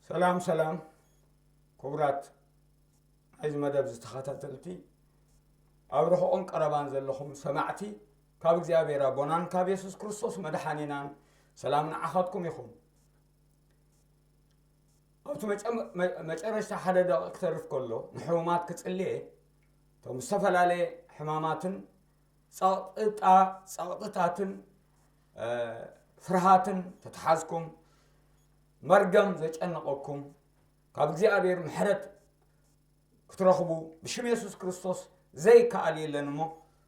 ሰላም ሰላም፣ ክቡራት ናይዚ መደብ ዝተኸታተልቲ፣ ኣብ ርሑቕን ቀረባን ዘለኹም ሰማዕቲ፣ ካብ እግዚኣብሔር ኣቦናን ካብ የሱስ ክርስቶስ መድሓኒናን ሰላም ንዓኻትኩም ይኹን። ኣብቲ መጨ- መ- መጨረሽታ ሓደ ደቂቕ ክተርፍ ከሎ፣ ንሕሙማት ክጽልየ፣ እቶም ዝተፈላለየ ሕማማትን ጸቕጥታ- ጸቕጥታትን ፍርሃትን ተተሓዝኩም፣ መርገም ዘጨነቐኩም፣ ካብ እግዚኣብሔር ምሕረት ክትረኽቡ ብሽም የሱስ ክርስቶስ ዘይከኣል የለን እሞ፣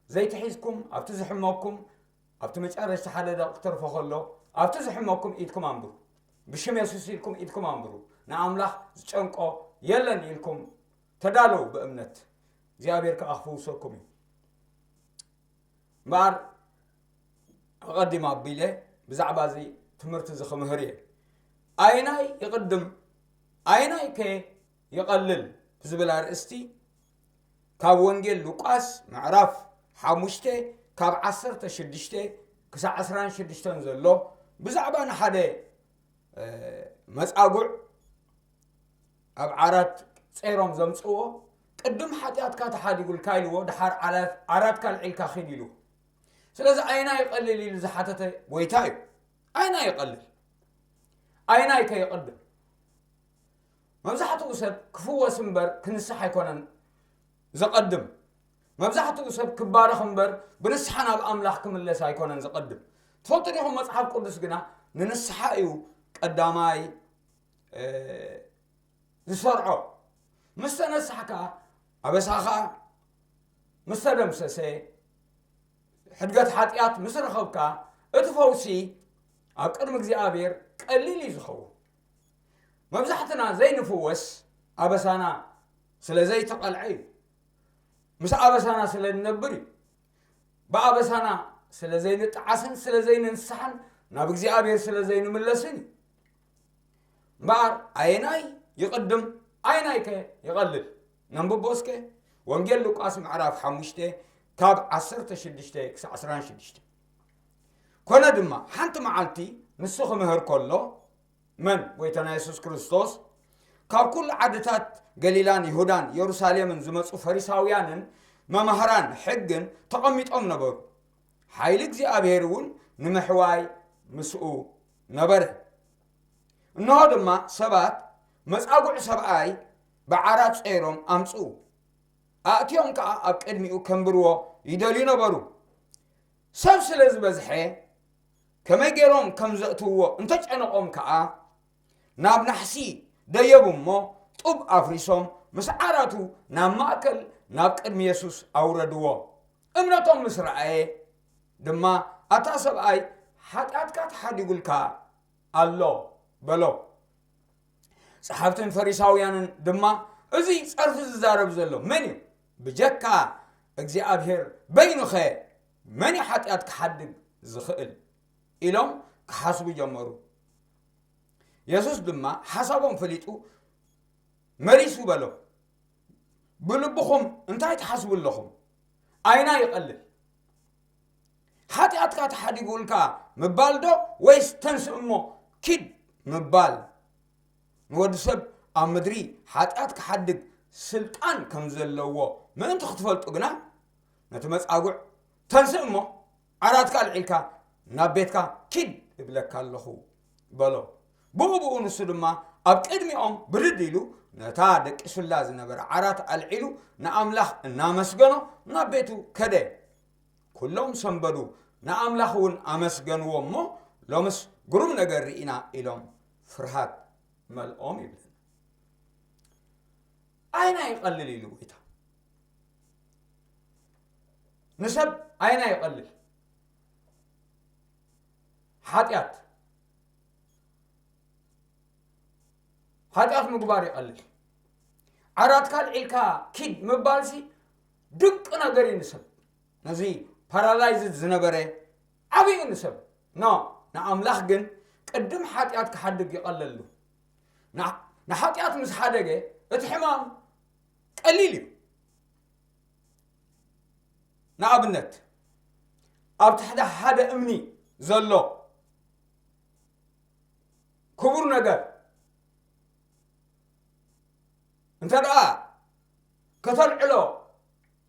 ዘይተሒዝኩም፣ ኣብቲ ዝሕመኩም፣ ኣብቲ መጨረሽቲ ሓደ ደቂ ክተርፎ ከሎ፣ ኣብቲ ዝሕመኩም ኢድኩም ኣንብሩ። ብሽም የሱስ ኢልኩም ኢድኩም ኣንብሩ። ንኣምላኽ ዝጨንቆ የለን ኢልኩም ተዳለዉ ብእምነት። እግዚኣብሔር ከኣ ክፍውሰኩም እዩ። እምበኣር ኣቐዲም ኣቢለ ብዛዕባ እዚ ትምህርቲ እዚ ክምህር እየ። ኣይናይ ይቕድም፣ ኣይናይ ከ ይቐልል ብዝብል ኣርእስቲ ካብ ወንጌል ሉቃስ ምዕራፍ ሓሙሽተ ካብ ዓሰርተ ሽዱሽተ ክሳዕ ዕስራን ሽዱሽተን ዘሎ ብዛዕባ ንሓደ መጻጉዕ ኣብ ዓራት ጸይሮም ዘምጽዎ ቅድም ሓጢኣትካ ተሓዲጉልካ ኢልዎ፣ ድሓር ዓራትካ ኣልዒልካ ኺድ ኢሉ። ስለዚ ኣይና ይቐልል ኢሉ ዝሓተተ ጎይታ እዩ። ኣይና ይቐልል፣ ኣይናይ ከይቐድም። መብዛሕትኡ ሰብ ክፍወስ እምበር ክንስሕ ኣይኮነን ዘቐድም። መብዛሕትኡ ሰብ ክባረኽ እምበር ብንስሓ ናብ ኣምላኽ ክምለስ ኣይኮነን ዘቐድም። ትፈልጡ ዲኹም? መጽሓፍ ቅዱስ ግና ንንስሓ እዩ ቀዳማይ ዝሰርዖ። ምስ ተነሳሕካ፣ ኣበሳኻ ምስ ተደምሰሰ፣ ሕድገት ሓጢኣት ምስ ረኸብካ፣ እቲ ፈውሲ ኣብ ቅድሚ እግዚኣብሔር ቀሊል እዩ ዝኸውን። መብዛሕትና ዘይንፍወስ ኣበሳና ስለ ዘይተቐልዐ እዩ። ምስ ኣበሳና ስለ ንነብር እዩ። ብኣበሳና ስለ ዘይንጠዓስን ስለ ዘይንንስሓን ናብ እግዚኣብሔር ስለ ዘይንምለስን እዩ። እምበኣር ኣየናይ ይቕድም ኣየናይከ ይቐልል? ነንብቦ እስከ። ወንጌል ሉቃስ ምዕራፍ ሓሙሽተ ካብ ዓሰርተ ሽዱሽተ ክሳብ ዕስራን ሽዱሽተ። ኮነ ድማ ሓንቲ መዓልቲ ንሱ ክምህር ከሎ፣ መን? ጎይታና የሱስ ክርስቶስ፣ ካብ ኩሉ ዓድታት ገሊላን ይሁዳን የሩሳሌምን ዝመጹ ፈሪሳውያንን መማህራን ሕግን ተቐሚጦም ነበሩ። ሓይሊ እግዚኣብሔር እውን ንምሕዋይ ምስኡ ነበረ። እንሆ ድማ ሰባት መጻጉዕ ሰብኣይ ብዓራት ጸይሮም ኣምጽኡ። ኣእትዮም ከኣ ኣብ ቅድሚኡ ከንብርዎ ይደልዩ ነበሩ። ሰብ ስለ ዝበዝሐ ከመይ ገይሮም ከም ዘእትውዎ እንተጨነቖም ከኣ፣ ናብ ናሕሲ ደየቡ እሞ ጡብ ኣፍሪሶም ምስ ዓራቱ ናብ ማእከል ናብ ቅድሚ የሱስ ኣውረድዎ። እምነቶም ምስ ረኣየ ድማ፣ ኣታ ሰብኣይ፣ ሓጢኣትካ ተሓዲጉልካ ኣሎ በሎ። ጸሓፍትን ፈሪሳውያንን ድማ፣ እዚ ጸርፊ ዝዛረብ ዘሎ መን እዩ? ብጀካ እግዚኣብሔር በይኑኸ መን እዩ ሓጢኣት ክሓድግ ዝኽእል? ኢሎም ክሓስቡ ጀመሩ። የሱስ ድማ ሓሳቦም ፈሊጡ መሊሱ በሎም፣ ብልብኹም እንታይ ትሓስቡ ኣለኹም? ኣይና ይቐልል? ሓጢኣትካ ተሓዲጉልካ ምባል ዶ ወይስ ተንስእ እሞ ኪድ ምባል? ንወዲ ሰብ ኣብ ምድሪ ሓጢኣት ክሓድግ ስልጣን ከም ዘለዎ ምእንቲ ክትፈልጡ ግና፣ ነቲ መጻጉዕ፣ ተንስእ እሞ ዓራትካ ኣልዒልካ ናብ ቤትካ ኪድ እብለካ ኣለኹ በሎ። ብኡ ብኡ ንሱ ድማ ኣብ ቅድሚኦም ብድድ ኢሉ ነታ ደቂሱላ ዝነበረ ዓራት ኣልዒሉ ንኣምላኽ እናመስገኖ ናብ ቤቱ ከደ። ኩሎም ሰንበዱ፣ ንኣምላኽ እውን ኣመስገንዎ እሞ፣ ሎምስ ግሩም ነገር ርኢና ኢሎም ፍርሃት መልኦም ይብለና። ኣይና ይቐልል ኢሉ ጎይታ። ንሰብ ኣይና ይቐልል። ሓጢኣት፣ ሓጢኣት ምግባር ይቐልል። ዓራትካ ኣልዒልካ ኪድ ምባልሲ ድንቂ ነገር እዩ ንሰብ። ነዚ ፓራላይዝድ ዝነበረ ዓብዩ ንሰብ። ኖ፣ ንኣምላኽ ግን ቅድም ሓጢኣት ክሓድግ ይቐለሉ። ንሓጢኣት ምስ ሓደገ እቲ ሕማም ቀሊል እዩ። ንኣብነት፣ ኣብ ትሕቲ ሓደ እምኒ ዘሎ ክቡር ነገር እንተ ደኣ ከተልዕሎ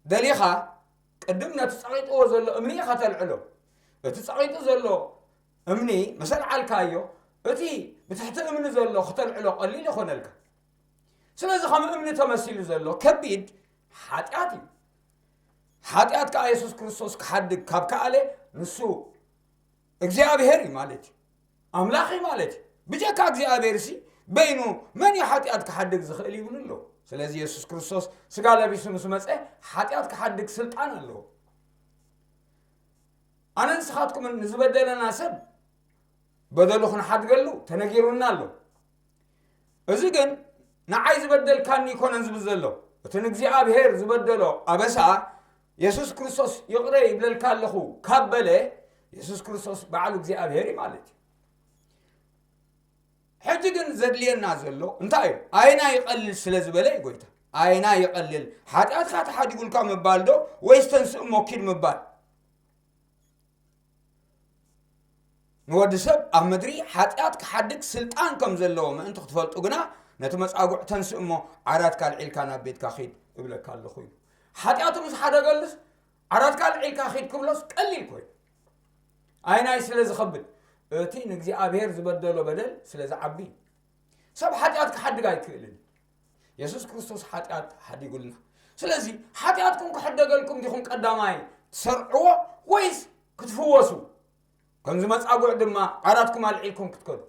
ደሊኻ፣ ቅድም ነቲ ጸቒጥዎ ዘሎ እምኒ ኢኻ ተልዕሎ። እቲ ጸቒጡ ዘሎ እምኒ ምስ ኣልዓልካዮ፣ እቲ ብትሕቲ እምኒ ዘሎ ክተልዕሎ ቀሊል ይኾነልካ። ስለዚ ከም እምኒ ተመሲሉ ዘሎ ከቢድ ሓጢኣት እዩ። ሓጢኣት ከኣ የሱስ ክርስቶስ ክሓድግ ካብ ከኣለ፣ ንሱ እግዚኣብሔር እዩ ማለት እዩ። ኣምላኽ እዩ ማለት እዩ። ብጀካ እግዚኣብሔር ሲ በይኑ መን እዩ ሓጢኣት ክሓድግ ዝኽእል ይብሉ ኣሎ። ስለዚ የሱስ ክርስቶስ ስጋ ለቢሱ ምስ መጸ ሓጢኣት ክሓድግ ስልጣን ኣለዎ። ኣነ ንስኻትኩምን ንዝበደለና ሰብ በደሉ ክንሓድገሉ ተነጊሩና ኣሎ። እዚ ግን ንዓይ ዝበደልካኒ ይኮነን ዝብል ዘሎ፣ እቲ ንእግዚኣብሔር ዝበደሎ ኣበሳ የሱስ ክርስቶስ ይቕረ ይብለልካ ኣለኹ ካብ በለ፣ የሱስ ክርስቶስ ባዕሉ እግዚኣብሔር እዩ ማለት እዩ። ሕጂ ግን ዘድልየና ዘሎ እንታይ እዩ? ኣይና ይቐልል ስለ ዝበለ እዩ ጎይታ። ኣይና ይቐልል፣ ሓጢኣትካ ተሓዲጉልካ ምባል ዶ ወይስ ተንስእ እሞ ኪድ ምባል? ንወዲ ሰብ ኣብ ምድሪ ሓጢኣት ክሓድግ ስልጣን ከም ዘለዎ ምእንቲ ክትፈልጡ ግና፣ ነቲ መጻጉዕ ተንስእ እሞ ዓራትካ ኣልዒልካ ናብ ቤትካ ኺድ እብለካ ኣለኹ ኢሉ። ሓጢኣቱ ምስ ሓደገሉስ፣ ዓራትካ ኣልዒልካ ኺድ ክብሎስ ቀሊል ኮይኑ። ኣይናይ ስለ ዝኸብድ፣ እቲ ንእግዚኣብሔር ዝበደሎ በደል ስለ ዝዓቢ። ሰብ ሓጢኣት ክሓድግ ኣይክእልን። የሱስ ክርስቶስ ሓጢኣት ሓዲጉልና። ስለዚ ሓጢኣትኩም ክሕደገልኩም ዲኹም ቀዳማይ ትሰርዕዎ ወይስ ክትፍወሱ? ከምዚ መጻጉዕ ድማ ዓራትኩም ኣልዒልኩም ክትከዱ።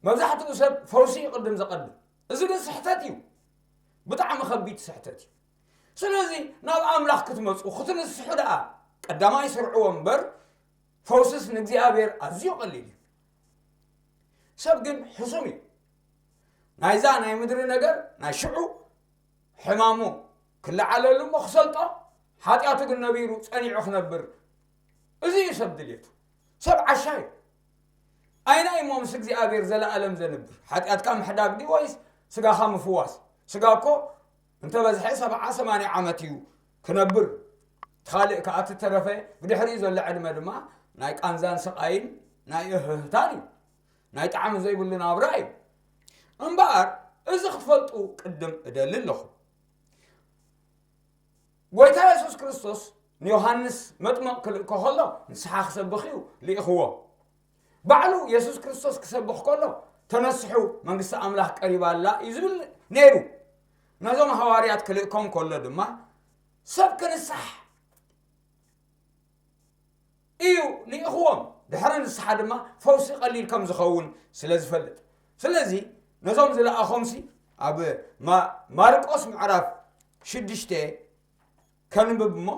መብዛሕትኡ ሰብ ፈውሲ እዩ ቅድም ዘቐድም። እዚ ግን ስሕተት እዩ። ብጣዕሚ ከቢድ ስሕተት እዩ። ስለዚ ናብ ኣምላኽ ክትመጹ፣ ክትንስሑ ደኣ ቀዳማይ ስርዕዎ እምበር፣ ፈውስስ ንእግዚኣብሔር ኣዝዩ ቀሊል እዩ። ሰብ ግን ሕሱም እዩ። ናይዛ ናይ ምድሪ ነገር ናይ ሽዑ ሕማሙ ክለዓለሉ እሞ ክሰልጦ፣ ሓጢኣቱ ግን ነቢሩ ጸኒዑ ክነብር፣ እዚ እዩ ሰብ ድልየቱ። ሰብ ዓሻ እዩ። ኣይና እሞ ምስ እግዚኣብሔር ዘለኣለም ዘንብር? ሓጢኣትካ ምሕዳግ ድዩ ወይስ ስጋኻ ምፍዋስ? ስጋ እኮ እንተበዝሐ ሰብዓ ሰማንያ ዓመት እዩ ክነብር። እቲ ካልእ ከኣ እትተረፈ ብድሕሪኡ ዘሎ ዕድመ ድማ ናይ ቃንዛን ስቓይን ናይ እህህታን እዩ። ናይ ጣዕሚ ዘይብሉ ናብራ እዩ። እምበኣር እዚ ክትፈልጡ ቅድም እደሊ ኣለኹ። ጎይታ የሱስ ክርስቶስ ንዮሃንስ መጥምቕ ክልእኮ ከሎ ንስሓ ክሰብኽ እዩ ልኢኽዎ። ባዕሉ የሱስ ክርስቶስ ክሰብኽ ከሎ፣ "ተነስሑ፣ መንግስቲ ኣምላኽ ቀሪባ ኣላ" እዩ ዝብል ነይሩ። ነዞም ሃዋርያት ክልእኮም ከሎ ድማ፣ "ሰብ ክንሳሕ" እዩ ልኢኽዎም። ድሕሪ ንስሓ ድማ ፈውሲ ቀሊል ከም ዝኸውን ስለ ዝፈልጥ። ስለዚ ነዞም ዝለኣኾምሲ ኣብ ማ-፣ ማርቆስ ምዕራፍ ሽዱሽተ ከንብብ እሞ፣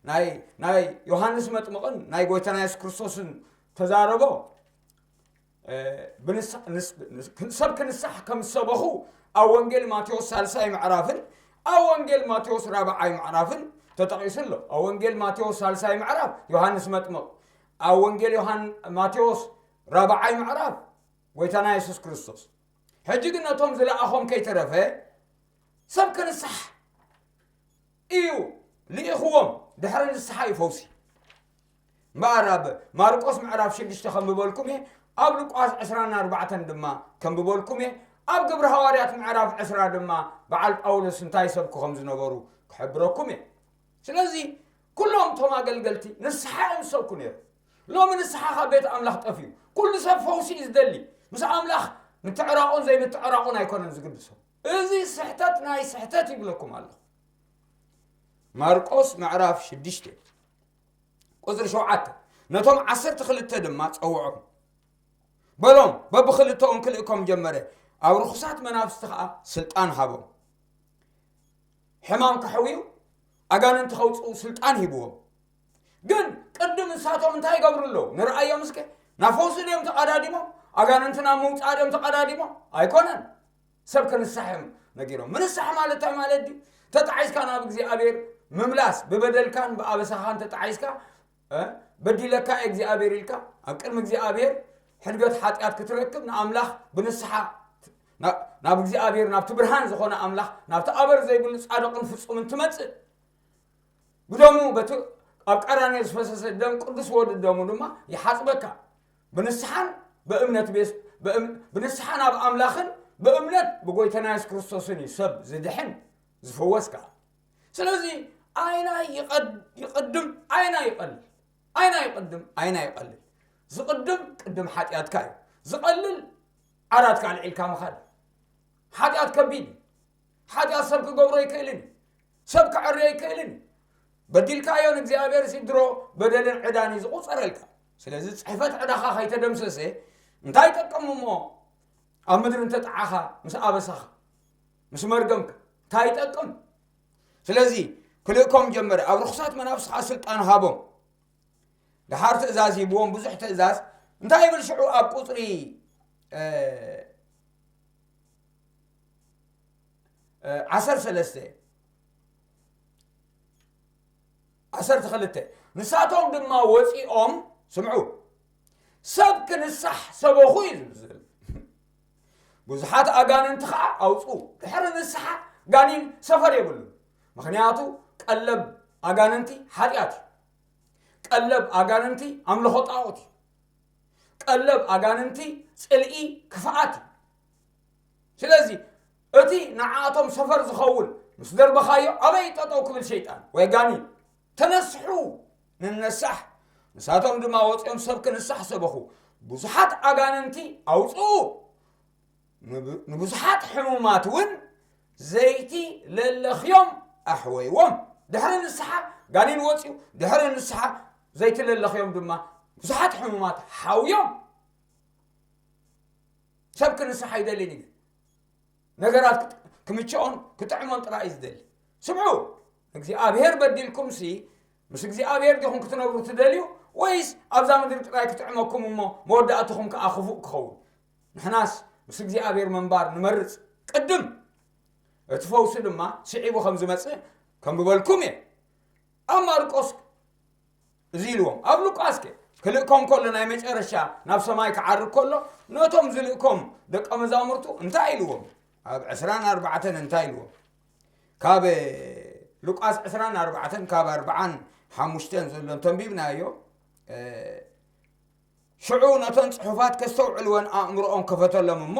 ናይ፣ ናይ ዮሃንስ መጥምቕን ናይ ጎይታና የሱስ ክርስቶስን ተዛረቦ፣ እ፣ ብንስ-፣ ንስ-፣ ንስ-፣ ሰብ ክንሳሕ ከም ዝሰበኹ ኣብ ወንጌል ማቴዎስ ሳልሳይ ምዕራፍን ኣብ ወንጌል ማቴዎስ ራብዓይ ምዕራፍን ተጠቒሱ ኣሎ። ኣብ ወንጌል ማቴዎስ ሳልሳይ ምዕራፍ ዮሃንስ መጥምቕ፣ ኣብ ወንጌል ዮሃን-፣ ማቴዎስ ራብዓይ ምዕራፍ ጎይታና የሱስ ክርስቶስ። ሕጂ ግን ነቶም ዝለኣኾም ከይተረፈ ሰብ ክንሳሕ እዩ ልኢኽዎም። ድሕሪ ንስሓ እዩ ፈውሲ። እምበኣር ኣብ ማርቆስ ምዕራፍ ሽዱሽተ ከንብበልኩም እየ፣ ኣብ ሉቃስ ዕስራን ኣርባዕተን ድማ ከንብበልኩም እየ፣ ኣብ ግብሪ ሃዋርያት ምዕራፍ ዕስራ ድማ በዓል ጳውሎስ እንታይ ይሰብኩ ከም ዝነበሩ ክሕብረኩም እየ። ስለዚ ኩሎም እቶም ኣገልገልቲ ንስሓ እዮም ዝሰብኩ ነይሮም። ሎሚ ንስሓ ካብ ቤት ኣምላኽ ጠፊኡ። ኩሉ ሰብ ፈውሲ እዩ ዝደሊ። ምስ ኣምላኽ ምትዕራቑን ዘይምትዕራቑን ኣይኮነን ዝግድሶ። እዚ ስሕተት ናይ ስሕተት ይብለኩም ኣለኹ። ማርቆስ ምዕራፍ ሽዱሽተ ቁጽሪ ሸውዓተ፣ ነቶም ዓሰርተ ክልተ ድማ ጸውዖም። በሎም፣ በብኽልተኡን ክልእኮም ጀመረ። ኣብ ርኹሳት መናፍስቲ ኸኣ ስልጣን ሃቦም። ሕማም ከሕውዩ፣ ኣጋንንቲ ከውጽኡ ስልጣን ሂብዎም። ግን ቅድም ንሳቶም እንታይ ይገብሩ ኣለዉ? ንርኣዮም እስከ። ናብ ፈውሲ ድዮም ተቐዳዲሞም? ኣጋንንቲ ናብ ምውጻእ ድዮም ተቐዳዲሞም? ኣይኮነን። ሰብ ክንሳሕ እዮም ነጊሮም። ምንሳሕ ማለት እንታይ ማለት ድዩ? ተጣዒስካ ናብ እግዚኣብሔር ምምላስ፣ ብበደልካን ብኣበሳኻን ተጣዒስካ፣ እ፣ በዲለካ እየ እግዚኣብሔር ኢልካ፣ ኣብ ቅድሚ እግዚኣብሔር ሕድገት ሓጢኣት ክትረክብ፣ ንኣምላኽ ብንስሓ፣ ና-፣ ናብ እግዚኣብሔር፣ ናብቲ ብርሃን ዝኾነ ኣምላኽ፣ ናብቲ ኣበር ዘይብሉ ጻድቕን ፍጹምን ትመጽእ። ብደሙ፣ በቲ ኣብ ቀራንዮ ዝፈሰሰ ደም፣ ቅዱስ ወዲ ደሙ ድማ ይሓጽበካ። ብንስሓን ብእምነት ቤስ-፣ ብእም-፣ ብንስሓ ናብ ኣምላኽን ብእምነት ብጎይታና የሱስ ክርስቶስን እዩ ሰብ ዝድሕን ዝፍወስ ከዓ። ስለዚ ኣይናይ ይቐድ- ይቕድም ኣይናይ ይቐልል ኣይናይ ይቕድም ኣይናይ ይቐልል። ዝቕድም ቅድም ሓጢኣትካ እዩ። ዝቐልል ዓራትካ ኣልዒልካ ምኻድ። ሓጢኣት ከቢድ እዩ። ሓጢኣት ሰብ ክገብሮ ኣይክእልን እዩ። ሰብ ክዕርዮ ኣይክእልን እዩ። በዲልካዮ ንእግዚኣብሔር ሲ ድሮ በደልን ዕዳን እዩ ዝቑፀረልካ። ስለዚ ፅሕፈት ዕዳኻ ከይተደምሰሰ እንታይ ይጠቅም እሞ ኣብ ምድሪ እንተጠዓኻ ምስ ኣበሳኻ ምስ መርገምካ እንታይ ይጠቅም? ስለዚ ክልእኮም ጀመረ። ኣብ ርኹሳት መናፍስት ከዓ ስልጣን ሃቦም። ደሓር ትእዛዝ ሂብዎም፣ ብዙሕ ትእዛዝ። እንታይ ይብል ሽዑ ኣብ ቁፅሪ እ፣ እ፣ ዓሰርተ ሰለስተ ዓሰርተ ክልተ ንሳቶም ድማ ወፂኦም ስምዑ ሰብ ክንሳሕ ሰበኹ እዩ ዝብል። ብዙሓት ኣጋንንቲ ከዓ ኣውፅኡ። ድሕሪ ንስሓ ጋኒን ሰፈር የብሉ። ምክንያቱ ቀለብ ኣጋንንቲ ሓጢኣት እዩ። ቀለብ ኣጋንንቲ ኣምልኾ ጣዖት እዩ። ቀለብ ኣጋንንቲ ፅልኢ ክፍኣት እዩ። ስለዚ እቲ ንዓኣቶም ሰፈር ዝኸውን ምስ ደርበኻዮ ኣበይ ጠጠው ክብል ሸይጣን ወይ ጋኒን ተነስሑ ንነሳሕ። ንሳቶም ድማ ወፂኦም ሰብ ክንሳሕ ሰበኹ። ብዙሓት ኣጋንንቲ ኣውፅኡ። ንብ- ንብዙሓት ሕሙማት እውን ዘይቲ ለለኽዮም ኣሕወይዎም። ድሕሪ ንስሓ ጋኒን ወፂኡ። ድሕሪ ንስሓ ዘይቲ ለለኽዮም ድማ ብዙሓት ሕሙማት ሓውዮም። ሰብ ክንስሓ ኣይደልን እዩ። ነገራት ክምቸኦን ክጥዕሞን ጥራይ እዩ ዝደሊ። ስምዑ፣ እግዚኣብሔር በዲልኩም ሲ ምስ እግዚኣብሔር ዲኹም ክትነብሩ ትደልዩ? ወይስ ኣብዛ ምድሪ ጥራይ ክጥዕመኩም እሞ መወዳእትኹም ከዓ ክፉእ ክኸውን? ንሕናስ ምስ እግዚኣብሔር ምንባር ንመርፅ። ቅድም እቲ ፈውሲ ድማ ስዒቡ ከም ዝመፅእ ከንብበልኩም እየ። ኣብ ማርቆስ እዚ ኢልዎም ኣብ ሉቃስ ከ ክልእኮም ከሎ ናይ መጨረሻ ናብ ሰማይ ክዓርግ ከሎ ነቶም ዝልእኮም ደቀ መዛሙርቱ እንታይ ኢልዎም? ኣብ ዕስራን ኣርባዕተን እንታይ ኢልዎም? ካብ ሉቃስ ዕስራን ኣርባዕተን ካብ ኣርባዓን ሓሙሽተን ዘሎ እንተንቢብናዮ ሽዑ ነተን ጽሑፋት ከስተውዕልወን ኣእምሮኦም ከፈተሎም እሞ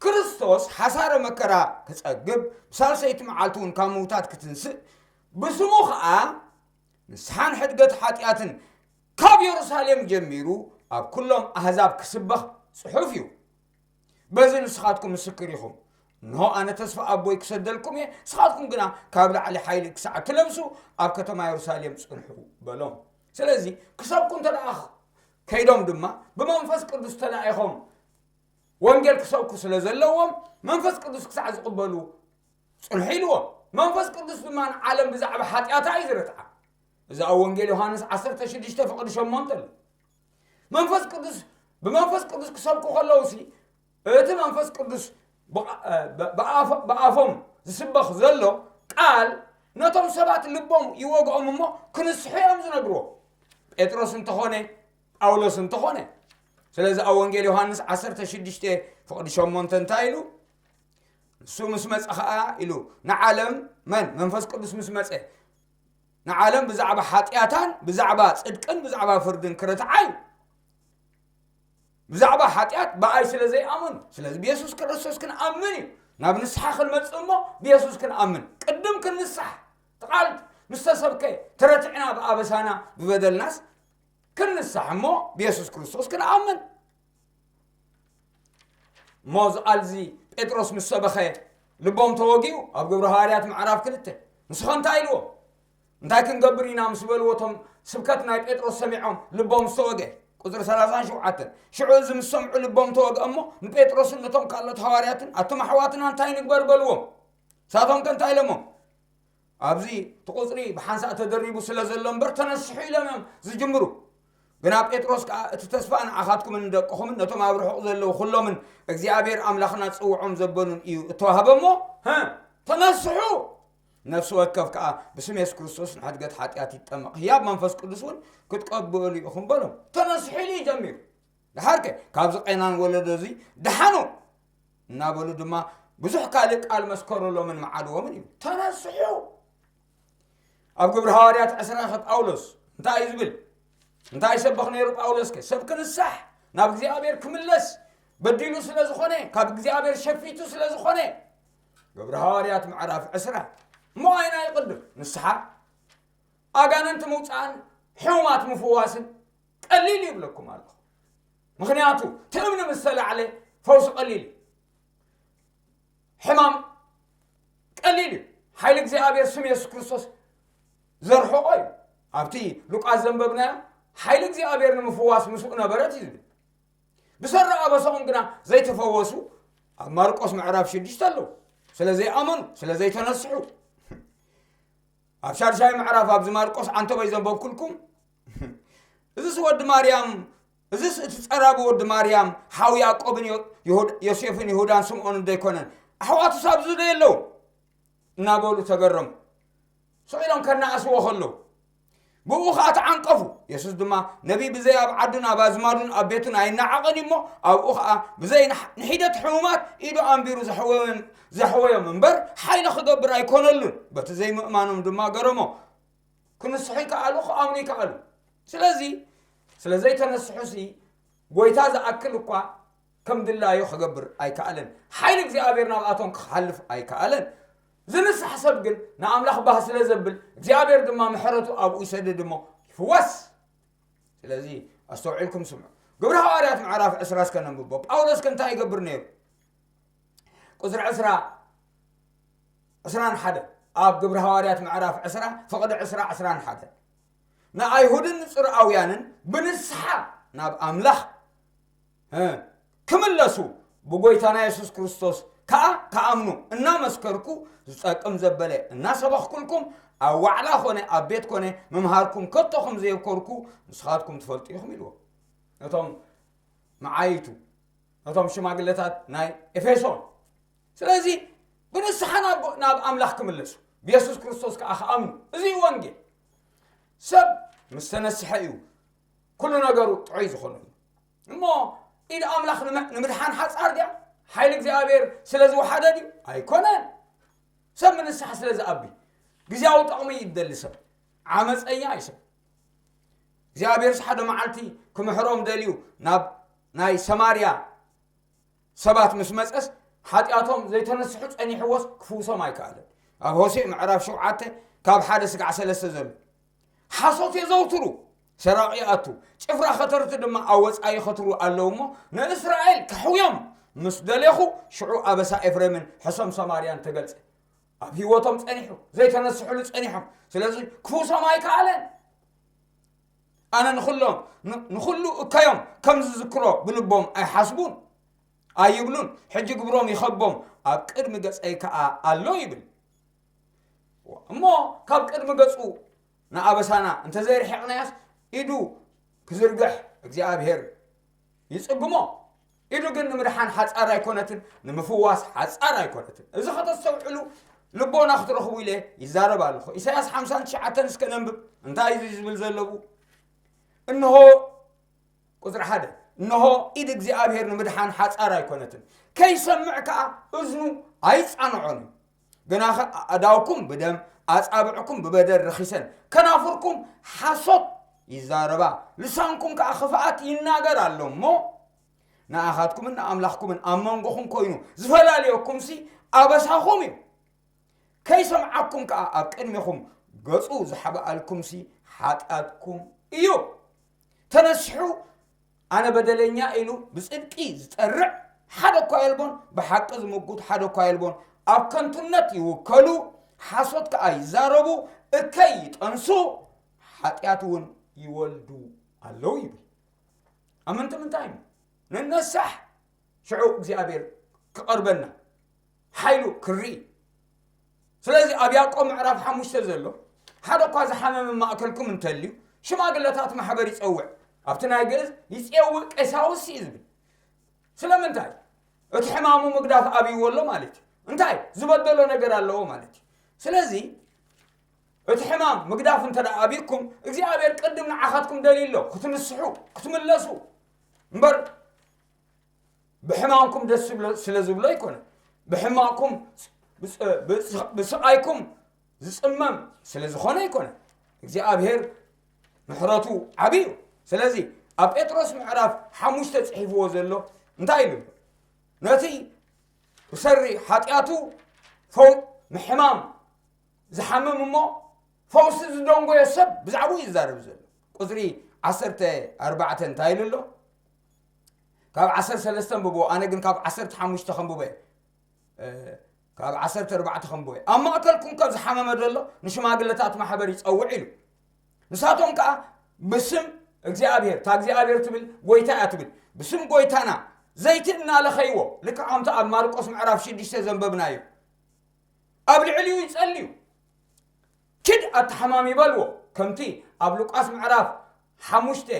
ክርስቶስ ሓሳረ መከራ ክጸግብ ብሳልሰይቲ መዓልቲ እውን ካብ ምውታት ክትንስእ ብስሙ ኸኣ ንስሓን ሕድገት ሓጢኣትን ካብ የሩሳሌም ጀሚሩ ኣብ ኩሎም ኣህዛብ ክስበኽ ጽሑፍ እዩ። በዚ ንስኻትኩም ምስክር ኢኹም። እንሆ ኣነ ተስፋ ኣቦይ ክሰደልኩም እየ፣ ንስኻትኩም ግና ካብ ላዕሊ ሓይሊ ክሳዕ ትለብሱ ኣብ ከተማ የሩሳሌም ጽንሑ በሎም። ስለዚ ክሰብኩ እንተ ደኣ ከይዶም ድማ ብመንፈስ ቅዱስ ተላኢኾም ወንጌል ክሰብኩ ስለ ዘለዎም መንፈስ ቅዱስ ክሳዕ ዝቕበሉ ጽንሑ ኢልዎም። መንፈስ ቅዱስ ድማ ንዓለም ብዛዕባ ሓጢኣታ እዩ ዝረትዓ። እዚ ኣብ ወንጌል ዮሃንስ ዓሰርተ ሽዱሽተ ፍቕዲ ሸሞንተ ኣሎ። መንፈስ ቅዱስ ብመንፈስ ቅዱስ ክሰብኩ ከለውሲ እቲ መንፈስ ቅዱስ ብኣፎም ዝስበኽ ዘሎ ቃል ነቶም ሰባት ልቦም ይወግኦም እሞ ክንስሑ እዮም ዝነግርዎ። ጴጥሮስ እንተኾነ ጳውሎስ እንተኾነ። ስለዚ ኣብ ወንጌል ዮሃንስ ዓሰርተ ሽዱሽተ ፍቕዲ ሸሞንተ እንታይ ኢሉ? ንሱ ምስ መጸ ኸኣ ኢሉ ንዓለም መን መንፈስ ቅዱስ ምስ መጸ ንዓለም ብዛዕባ ሓጢኣታን ብዛዕባ ጽድቅን ብዛዕባ ፍርድን ክረትዓ እዩ። ብዛዕባ ሓጢኣት ብኣይ ስለ ዘይኣመኑ። ስለዚ ብየሱስ ክርስቶስ ክንኣምን እዩ ናብ ንስሓ ክንመጽእ እሞ ብየሱስ ክንኣምን ቅድም ክንንሳሕ ቃል ምስ ተሰብከ ተረቲዕና ብኣበሳና ብበደልናስ ክንንሳሕ እሞ ብየሱስ ክርስቶስ ክንኣምን። እሞ እዚ ቃል እዚ ጴጥሮስ ምስ ሰበኸ ልቦም ተወጊኡ ኣብ ግብሪ ሃዋርያት ምዕራፍ ክልተ ንስኸ እንታይ ኢልዎ እንታይ ክንገብር ኢና ምስ በልዎ እቶም ስብከት ናይ ጴጥሮስ ሰሚዖም ልቦም ዝተወገ ቁፅሪ ሰላሳን ሸውዓተን ሽዑ እዚ ምስ ሰምዑ ልቦም ተወግአ እሞ ንጴጥሮስን ነቶም ካልኦት ሃዋርያትን ኣቱም ኣሕዋትና እንታይ ንግበር በልዎም። ንሳቶም ከ እንታይ ኢሎሞም? ኣብዚ እቲ ቁፅሪ ብሓንሳእ ተደሪቡ ስለ ዘሎ እምበር ተነስሑ ኢሎም እዮም ዝጅምሩ። ግና ጴጥሮስ ከዓ እቲ ተስፋ ንዓኻትኩምን ንደቅኹምን ነቶም ኣብ ርሑቕ ዘለዉ ኩሎምን እግዚኣብሔር ኣምላኽና ዝፅውዖም ዘበኑን እዩ እተዋህበ እሞ ተነስሑ ነፍሲ ወከፍ ከዓ ብስም የሱስ ክርስቶስ ንሕድገት ሓጢኣት ይጠመቕ ህያብ መንፈስ ቅዱስ እውን ክትቀበሉ ኢኹም በሎም። ተነስሑ ኢሉ እዩ ጀሚሩ። ደሓርከ ካብዚ ቄናን ወለዶ እዚ ደሓኑ እናበሉ ድማ ብዙሕ ካልእ ቃል መስከሩሎምን መዓልዎምን እዩ። ተነስሑ። ኣብ ግብሪ ሃዋርያት ዕስራ ከ ጳውሎስ እንታይ እዩ ዝብል? እንታይ ይሰብኽ ነይሩ ጳውሎስ ከ? ሰብ ክንሳሕ ናብ እግዚኣብሔር ክምለስ በዲሉ ስለ ዝኾነ፣ ካብ እግዚኣብሔር ሸፊቱ ስለ ዝኾነ። ግብሪ ሃዋርያት ምዕራፍ ዕስራ። እሞ ኣይና ይቕድም ንስሓ፣ ኣጋንንቲ ምውፃእን ሕሙማት ምፍዋስን ቀሊል ይብለኩም ኣለኹ። ምኽንያቱ እቲ እምኒ ምስ ተላዕለ ፈውሲ ቀሊል እዩ። ሕማም ቀሊል እዩ። ሓይሊ እግዚኣብሔር ስም የሱስ ክርስቶስ ዘርሕቆ እዩ። ኣብቲ ሉቃስ ዘንበብናዮ ሓይሊ እግዚኣብሔር ንምፍዋስ ምስኡ ነበረት እዩ ዝብል። ብሰሪ ኣበሳኦም ግና ዘይተፈወሱ ኣብ ማርቆስ ምዕራፍ ሽዱሽተ ኣለዉ። ስለ ዘይኣመኑ፣ ስለ ዘይተነስሑ። ኣብ ሻድሻይ ምዕራፍ ኣብዚ ማርቆስ ዓንተበይ ዘንበብኩልኩም፣ እዝስ ወዲ ማርያም፣ እዝስ እቲ ጸራቢ ወዲ ማርያም፣ ሓው ያዕቆብን ዮ-፣ ይሁድ-፣ ዮሴፍን ይሁዳን ስምዖንን ዶ ኣይኮነን? ኣሕዋቱስ ኣብዚ ዶ የለዉ? እናበሉ ተገረሙ። ስቕ ኢሎም ከነኣስዎ ከለዉ፣ ብኡ ኸዓ ተዓንቀፉ። የሱስ ድማ፣ ነቢይ ብዘይ ኣብ ዓዱን ኣብ ኣዝማዱን ኣብ ቤቱን ኣይነዓቕን እዩ እሞ፣ ኣብኡ ኸዓ ብዘይ ንሕ-፣ ንሒደት ሕሙማት ኢዱ ኣንቢሩ ዘሕወዮም፣ ዘሕወዮም እምበር፣ ሓይሊ ክገብር ኣይኮነሉን። በቲ ዘይምእማኖም ድማ ገረሞ። ክንስሑ ይከኣሉ፣ ክኣምኑ ይከኣሉ። ስለዚ፣ ስለ ዘይተነስሑሲ፣ ጐይታ ዝኣክል እኳ ከም ድላዩ ክገብር ኣይከኣለን። ሓይሊ እግዚኣብሔር ናብኣቶም ክሓልፍ ኣይከኣለን። ዝንስሕ ሰብ ግን ንኣምላኽ ባህ ስለ ዘብል፣ እግዚኣብሔር ድማ ምሕረቱ ኣብኡ ይሰድድ እሞ ይፍወስ። ስለዚ ኣስተውዒልኩም ስምዑ። ግብሪ ሃዋርያት ምዕራፍ ዕስራ እስከ ነንብቦ። ጳውሎስ ከ እንታይ ይገብር ነይሩ? ቁጽሪ ዕስራ፣ ዕስራን ሓደ፣ ኣብ ግብሪ ሃዋርያት ምዕራፍ ዕስራ፣ ፍቕዲ ዕስራ፣ ዕስራን ሓደ። ንኣይሁድን ንጽርኣውያንን ብንስሓ ናብ ኣምላኽ፣ እ፣ ክምለሱ፣ ብጎይታና የሱስ ክርስቶስ ከኣ ክኣምኑ እናመስከርኩ፣ ዝጠቅም ዘበለ እናሰበኽኩልኩም፣ ኣብ ዋዕላ ኾነ ኣብ ቤት ኮነ ምምሃርኩም ከቶ ከም ዘየብከርኩ ንስኻትኩም ትፈልጡ ኢኹም ኢልዎ። ነቶም መዓይቱ፣ ነቶም ሽማግለታት ናይ ኤፌሶን። ስለዚ ብንስሓ ናብ፣ ናብ ኣምላኽ ክምለሱ፣ ብየሱስ ክርስቶስ ከኣ ክኣምኑ። እዚ እዩ ወንጌል። ሰብ ምስ ተነስሐ እዩ ኩሉ ነገሩ ጥዑይ ዝኾነሉ። እሞ ኢድ ኣምላኽ ንመ-፣ ንምድሓን ሓጻር ድያ? ሓይሊ እግዚኣብሔር ስለ ዝወሓደ ድዩ? ኣይኮነን። ሰብ ምንስሓ ስለ ዝኣቢ፣ ግዜያዊ ጥቕሚ እዩ ዝደሊ ሰብ። ዓመፀኛ እዩ ሰብ። እግዚኣብሔርስ ሓደ መዓልቲ ክምሕሮም ደልዩ ናብ ናይ ሰማርያ ሰባት ምስ መጸስ፣ ሓጢኣቶም ዘይተነስሑ ጸኒሕዎስ ክፍውሶም ኣይከኣለን። ኣብ ሆሴዕ ምዕራፍ ሸውዓተ ካብ ሓደ ስጋዕ ሰለስተ ዘሎ። ሓሶት የዘውትሩ፣ ሰራቒ ይኣቱ፣ ጭፍራ ኸተርቲ ድማ ኣብ ወጻኢ ይኸትሩ ኣለዉ እሞ፣ ንእስራኤል ከሕውዮም ምስ ደሌኹ፣ ሽዑ ኣበሳ ኤፍሬምን ሕሰም ሰማርያን ተገልጸ። ኣብ ህይወቶም ጸኒሑ፣ ዘይተነስሕሉ ጸኒሖም። ስለዚ ክፍውሶም ኣይከኣለን። ኣነ ንኹሎም፣ ን-፣ ንኹሉ እከዮም ከም ዝዝክሮ ብልቦም ኣይሓስቡን ኣይብሉን። ሕጂ ግብሮም ይኸቦም፣ ኣብ ቅድሚ ገጸይ ከኣ ኣሎ ይብል። እሞ ካብ ቅድሚ ገጹ ንኣበሳና እንተዘይርሒቕናያስ፣ ኢዱ ክዝርግሕ እግዚኣብሔር ይጽግሞ። ኢዱ ግን ንምድሓን ሓጻር ኣይኮነትን፣ ንምፍዋስ ሓጻር ኣይኮነትን። እዚ ከተስተውዕሉ ልቦና ክትረኽቡ ኢለ ይዛረብ ኣለኹ። ኢሳያስ ሓምሳን ትሽዓተን እስከ ነንብብ። እንታይ እዩ ዝብል ዘለዉ? እንሆ፣ ቁጽሪ ሓደ፣ እንሆ ኢድ እግዚኣብሔር ንምድሓን ሓጻር ኣይኮነትን፣ ከይሰምዕ ከኣ እዝኑ ኣይጻንዖን እዩ። ግናኸ ኣእዳውኩም ብደም፣ ኣጻብዕኩም ብበደል ረኺሰን፣ ከናፍርኩም ሓሶት ይዛረባ፣ ልሳንኩም ከኣ ክፍኣት ይናገር ኣሎ እሞ፣ ንኣኻትኩምን ንኣምላኽኩምን ኣብ መንጎኹም ኮይኑ ዝፈላልየኩምሲ ኣበሳኹም እዩ። ከይሰምዓኩም ከኣ ኣብ ቅድሜኹም ገጹ ዝሓብኣልኩምሲ ሓጢኣትኩም እዩ። ተነሲሑ ኣነ በደለኛ ኢሉ ብጽድቂ ዝጸርዕ ሓደ እኳ የልቦን፣ ብሓቂ ዝምጉት ሓደ እኳ የልቦን። ኣብ ከንቱነት ይውከሉ፣ ሓሶት ከኣ ይዛረቡ፣ እከይ ይጠንሱ፣ ሓጢኣት እውን ይወልዱ ኣለዉ ይብል። ኣመንቲ ምንታይ እዩ? ንነሳሕ፣ ሽዑ እግዚኣብሔር ክቐርበና፣ ሓይሉ ክርኢ። ስለዚ ኣብ ያዕቆብ ምዕራፍ ሓሙሽተ ዘሎ፣ ሓደ እኳ ዝሓመመ ማእከልኩም እንተልዩ፣ ሽማግለታት ማሕበር ይጸውዕ። ኣብቲ ናይ ግእዝ ይጼውእ ቀሳውስት እዩ ዝብል። ስለምንታይ? እቲ ሕማሙ ምግዳፍ ኣብይዎ ኣሎ ማለት እዩ። እንታይ? ዝበደሎ ነገር ኣለዎ ማለት እዩ። ስለዚ እቲ ሕማም ምግዳፍ እንተ ደኣ ኣብይኩም፣ እግዚኣብሔር ቅድም ንዓኻትኩም ደልዩ ኣሎ፣ ክትንስሑ፣ ክትምለሱ። እምበር ብሕማምኩም ደስ ዝብሎ-፣ ስለ ዝብሎ ኣይኮነን። ብሕማምኩም፣ ብስ-፣ ብስ-፣ ብስቓይኩም ዝጽመም ስለ ዝኾነ ኣይኮነን። እግዚኣብሔር ምሕረቱ ዓቢ እዩ። ስለዚ ኣብ ጴጥሮስ ምዕራፍ ሓሙሽተ ጽሒፍዎ ዘሎ እንታይ ኢሉ ኣሎ? ነቲ ብሰሪ ሓጢኣቱ ፈው-፣ ምሕማም ዝሓምም እሞ ፈውሲ ዝደንጎዮ ሰብ ብዛዕባኡ እዩ ዝዛረብ ዘሎ። ቁፅሪ ዓሰርተ ኣርባዕተ እንታይ ኢሉ ኣሎ? ካብ ዓሰርተ ሰለስተ ኣንብቦ፣ ኣነ ግን ካብ ዓሰርተ ሓሙሽተ ከንብቦ እየ። እ፣ ካብ ዓሰርተ ኣርባዕተ ከንብቦ እየ። ኣብ ማእከልኩም ካብ ዝሓመመ ዘሎ ንሽማግለታት ማሕበር ይጸውዕ ኢሉ። ንሳቶም ከኣ ብስም እግዚኣብሔር፣ እታ እግዚኣብሔር ትብል ጎይታ እያ ትብል። ብስም ጎይታና ዘይቲ እናለኸይዎ፣ ልክዕ ከምቲ ኣብ ማርቆስ ምዕራፍ ሽዱሽተ ዘንበብናዮ፣ ኣብ ልዕሊኡ ይጸልዩ። ኪድ ኣተሓማሚ በልዎ፣ ከምቲ ኣብ ሉቃስ ምዕራፍ ሓሙሽተ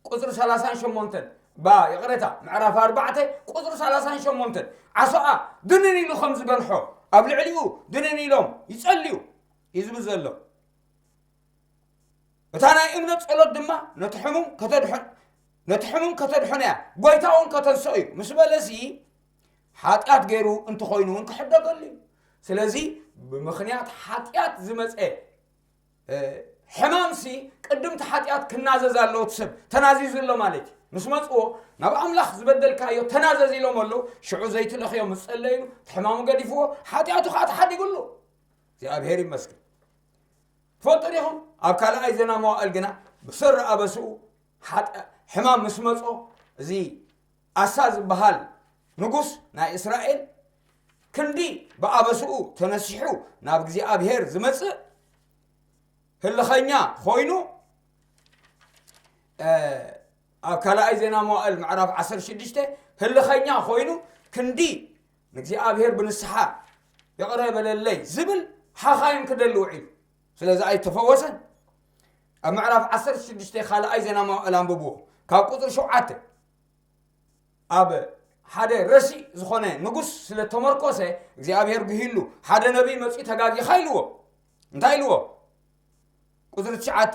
ቁጽሪ ሰላሳን ሸሞንተን፣ ባ፣ ይቕሬታ፣ ምዕራፍ ኣርባዕተ ቁጽሪ ሰላሳን ሸሞንተን፣ ዓሶኣ ድንን ኢሉ ከም ዝገንሖ፣ ኣብ ልዕሊኡ ድንን ኢሎም ይጸልዩ እዩ ዝብል ዘሎ። እታ ናይ እምነት ጸሎት ድማ ነቲ ሕሙም ከተድሕን፣ ነቲ ሕሙም ከተድሕኖ እያ፣ ጎይታ እውን ከተንስኦ እዩ ምስ በለሲ፣ ሓጢኣት ገይሩ እንተኾይኑ እውን ክሕደገሉ እዩ። ስለዚ ብምኽንያት ሓጢኣት ዝመጸ፣ እ፣ ሕማምሲ ቅድምቲ ሓጢኣት ክናዘዝ ኣለዎ እቲ ሰብ። ተናዚዙ ኣሎ ማለት እዩ። ምስ መጽዎ ናብ ኣምላኽ ዝበደልካዮ ተናዘዝ ኢሎም ኣለዉ። ሽዑ ዘይትለኽዮ ምስ ጸለይሉ፣ እቲ ሕማሙ ገዲፍዎ፣ ሓጢኣቱ ኸዓ ተሓዲጉ ኣሎ። እግዚኣብሔር ይመስገን። ትፈልጡ ዲኹም? ኣብ ካልኣይ ዜና መዋእል ግና ብሰሪ ኣበስኡ ሓጢ-፣ ሕማም ምስ መጾ፣ እዚ ኣሳ ዝበሃል ንጉስ ናይ እስራኤል ክንዲ ብኣበስኡ ተነሲሑ ናብ እግዚኣብሔር ዝመጽእ ህልኸኛ ኮይኑ፣ እ፣ ኣብ ካልኣይ ዜና መዋእል ምዕራፍ ዓሰርተ ሽዱሽተ ህልኸኛ ኮይኑ ክንዲ ንእግዚኣብሔር ብንስሓ ይቕረ በለለይ ዝብል ሓኻይም ክደሊ ውዒሉ። ስለዚ ኣይተፈወሰን። ኣብ ምዕራፍ ዓሰርተ ሽዱሽተ ካልኣይ ዜና መዋእል ኣንብብዎ። ካብ ቁጽሪ ሸውዓተ፣ ኣብ ሓደ ረሲእ ዝኾነ ንጉስ ስለ ተመርኮሰ እግዚኣብሔር ጉሂሉ፣ ሓደ ነቢይ መጺኡ ተጋጊኻ ኢልዎ። እንታይ ኢልዎ? ቁጽሪ ትሽዓተ፣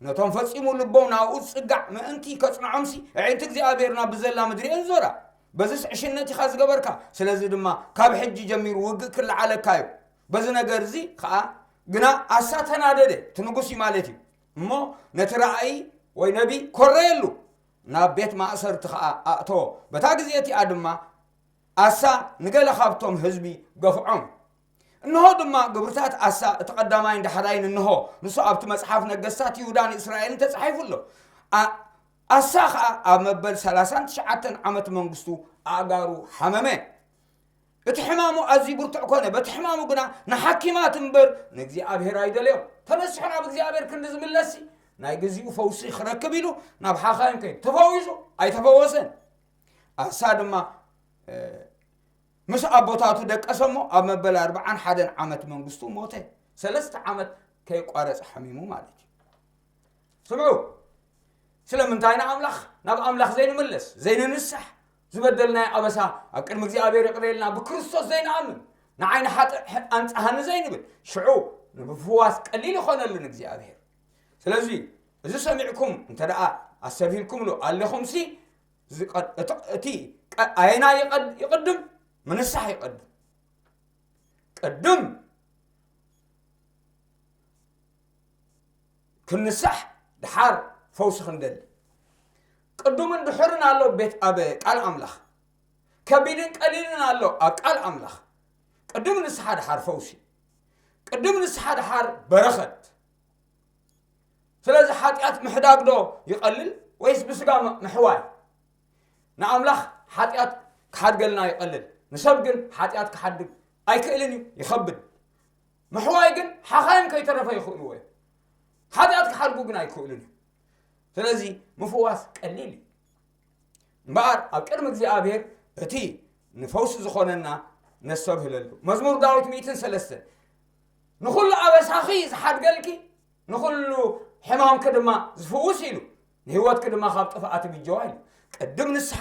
ነቶም ፈጺሙ ልቦም ናብኡ ዝጽጋዕ ምእንቲ ከጽንዖምሲ፣ ኣዒንቲ እግዚኣብሔር ናብ ብዘላ ምድሪ እየን ዝዞራ። በዝስ ዕሽነት ኢኻ ዝገበርካ፣ ስለዚ ድማ ካብ ሕጂ ጀሚሩ ውግእ ክለዓለካ እዩ። በዚ ነገር እዚ ኸኣ ግና ኣሳ ተናደደ፣ እቲ ንጉስ እዩ ማለት እዩ። እሞ ነቲ ራእይ ወይ ነቢ ኮረየሉ፣ ናብ ቤት ማእሰርቲ ኸኣ ኣእተዎ። በታ ግዜ እቲኣ ድማ ኣሳ ንገለ ካብቶም ህዝቢ ገፍዖም። እንሆ ድማ ግብርታት ኣሳ እቲ ቀዳማይን ዳሕራይን እንሆ፣ ንሱ ኣብቲ መጽሓፍ ነገስታት ይሁዳን እስራኤልን ተጻሒፉ ኣሎ። ኣ-፣ ኣሳ ኸኣ ኣብ መበል ሰላሳን ትሽዓተን ዓመት መንግስቱ ኣእጋሩ ሓመመ። እቲ ሕማሙ ኣዝዩ ብርቱዕ ኮነ። በቲ ሕማሙ ግና ንሓኪማት እምበር ንእግዚኣብሔር ኣይደለዮን። ተነሲሑ ናብ እግዚኣብሔር ክንዲ ዝምለስሲ፣ ናይ ግዚኡ ፈውሲ ክረክብ ኢሉ ናብ ሓኻይም ከይዱ። ተፈዊሱ? ኣይተፈወሰን። ኣሳ ድማ፣ እ፣ ምስ ኣቦታቱ ደቀሰ እሞ ኣብ መበል ኣርብዓን ሓደን ዓመት መንግስቱ ሞተ። ሰለስተ ዓመት ከየቋረጸ ሓሚሙ ማለት እዩ። ስምዑ፣ ስለምንታይ ንኣምላኽ፣ ናብ ኣምላኽ ዘይንምለስ፣ ዘይንንሳሕ፣ ዝበደልናዮ ኣበሳ ኣብ ቅድሚ እግዚኣብሔር ይቕሬልና፣ ብክርስቶስ ዘይንኣምን፣ ንዓይ ንሓጥእ ኣንጽሃኒ ዘይንብል፣ ሽዑ ንምፍዋስ ቀሊል ይኾነሉ ንእግዚኣብሔር። ስለዚ እዚ ሰሚዕኩም እንተ ደኣ ኣስተብሂልኩምሉ ኣለኹምሲ፣ ዝቐ-፣ እቲ፣ እቲ ቀ-፣ ኣየናይ ይቐድ-፣ ይቕድም? ምንሳሕ ይቐድም። ቅድም ክንሳሕ፣ ድሓር ፈውሲ ክንደሊ። ቅዱምን ድሑርን ኣሎ ቤት ኣብ ቃል ኣምላኽ። ከቢድን ቀሊልን ኣሎ ኣብ ቃል ኣምላኽ። ቅድም ንስሓ፣ ድሓር ፈውሲ። ቅድም ንስሓ፣ ድሓር በረኸት። ስለዚ ሓጢኣት ምሕዳግ ዶ ይቐልል ወይስ ብስጋ ም-፣ ምሕዋይ? ንኣምላኽ ሓጢኣት ክሓድገልና ይቐልል። ንሰብ ግን ሓጢኣት ክሓድግ ኣይክእልን እዩ፣ ይኸብድ። ምሕዋይ ግን ሓኻይም ከይተረፈ ይኽእልዎ እዮም። ሓጢኣት ክሓድጉ ግን ኣይክእሉን እዮም። ስለዚ ምፍዋስ ቀሊል እዩ። እምበኣር ኣብ ቅድሚ እግዚኣብሔር እቲ ንፈውሲ ዝኾነና ነስተብህለሉ። መዝሙር ዳዊት ሚእትን ሰለስተን፣ "ንኹሉ ኣበሳኺ ዝሓድገልኪ፣ ንኹሉ ሕማምኪ ድማ ዝፍውስ ኢሉ፣ ንህይወትኪ ድማ ካብ ጥፍኣት ይብጀዋ" ኢሉ። ቅድም ንስሓ፣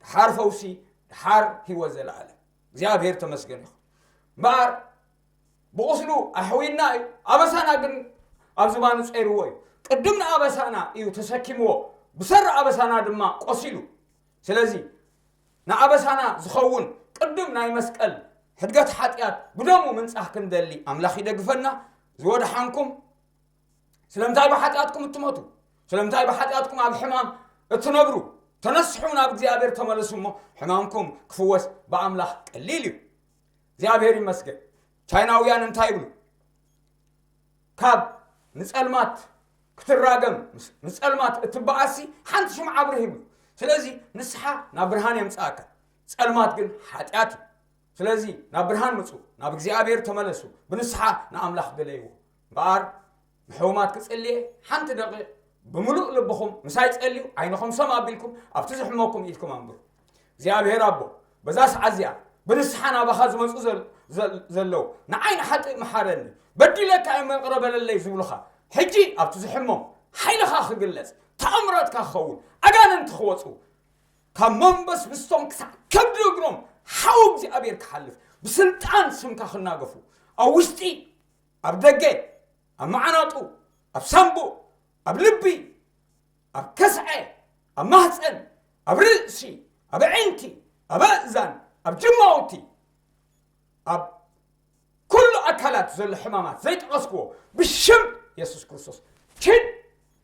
ድሓር ፈውሲ፣ ድሓር ህይወት ዘለኣለም። እግዚኣብሔር ተመስገን ይኹን። እምበኣር ብቑስሉ ኣሕዊና እዩ፣ ኣበሳና ግን ኣብ ዝባኑ ጸይርዎ እዩ። ቅድም ንኣበሳና እዩ ተሰኪምዎ፣ ብሰሪ ኣበሳና ድማ ቆሲሉ። ስለዚ ንኣበሳና ዝኸውን ቅድም ናይ መስቀል ሕድገት ሓጢኣት ብደሙ ምንጻህ ክንደሊ ኣምላኽ ይደግፈና። ዝወድሓንኩም፣ ስለምንታይ ብሓጢኣትኩም እትሞቱ? ስለምንታይ ብሓጢኣትኩም ኣብ ሕማም እትነብሩ? ተነስሑ ናብ እግዚኣብሔር ተመለሱ እሞ ሕማምኩም ክፍወስ ብኣምላኽ ቀሊል እዩ። እግዚኣብሔር ይመስገን። ቻይናውያን እንታይ ይብሉ? ካብ ንጸልማት ክትራገም ንጸልማት እትበኣሲ ሓንቲ ሽምዓ ኣብርህ ይብሉ። ስለዚ ንስሓ ናብ ብርሃን የምጽኣካ፣ ጸልማት ግን ሓጢኣት እዩ። ስለዚ ናብ ብርሃን ምጹ፣ ናብ እግዚኣብሔር ተመለሱ፣ ብንስሓ ንኣምላኽ ግለይዎ። እምበኣር ንሕሙማት ክጽልየ ሓንቲ ደቂቕ ብምሉእ ልብኹም ምሳይ ጸልዩ፣ ዓይንኹም ሰም ኣቢልኩም ኣብቲ ዝሕመኩም ኢድኩም ኣንብሩ። እግዚኣብሔር ኣቦ፣ በዛ ሰዓት እዚኣ ብንስሓ ናባኻ ዝመጹ ዘለዉ ንዓይ ንሓጥእ መሓረኒ፣ በዲለካ እየ መቕረ በለለይ ዝብሉኻ ሕጂ ኣብቲ ዝሕሞም ሓይልኻ ክግለጽ፣ ተኣምራትካ ክኸውን፣ ኣጋንንቲ ክወጹ፣ ካብ መንበስ ብስቶም ክሳዕ ከብዲ እግሮም ሓው እግዚኣብሔር ክሓልፍ ብስልጣን ስምካ ክናገፉ ኣብ ውሽጢ ኣብ ደገ ኣብ መዓናጡ ኣብ ሳምቡእ ኣብ ልቢ ኣብ ከስዐ ኣብ ማህፀን ኣብ ርእሲ ኣብ ዕንቲ ኣብ ኣእዛን ኣብ ጅማውቲ ኣብ ኩሉ ኣካላት ዘሎ ሕማማት ዘይጠቐስክዎ ብሽም የሱስ ክርስቶስ ኪድ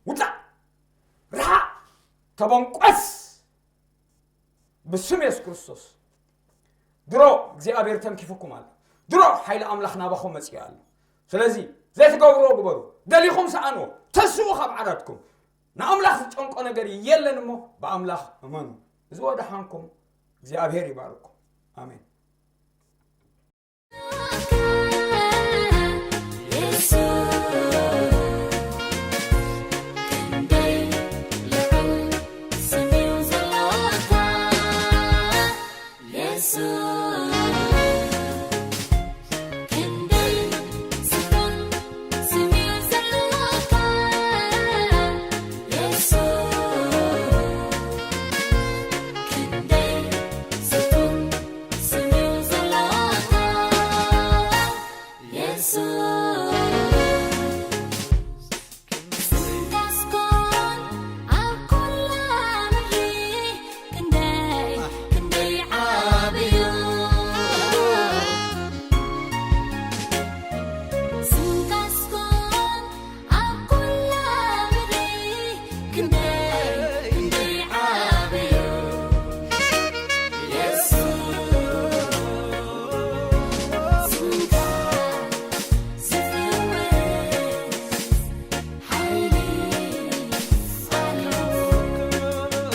ውፃእ ርሓቕ ተበንቆስ ብስም የሱስ ክርስቶስ ድሮ እግዚኣብሔር ተንኪፉኩም ኣሎ። ድሮ ሓይሊ ኣምላኽ ናባኹም መፂኡ ኣሎ። ስለዚ ዘይትገብርዎ ግበሩ። ደሊኹም ሰኣንዎ። ተስኡ ካብ ዓራትኩም። ንኣምላኽ ዝጨንቆ ነገር የለን እሞ ብኣምላኽ እመኑ። እዚ ወደሓንኩም እግዚኣብሔር ይባርኩም። ኣሜን።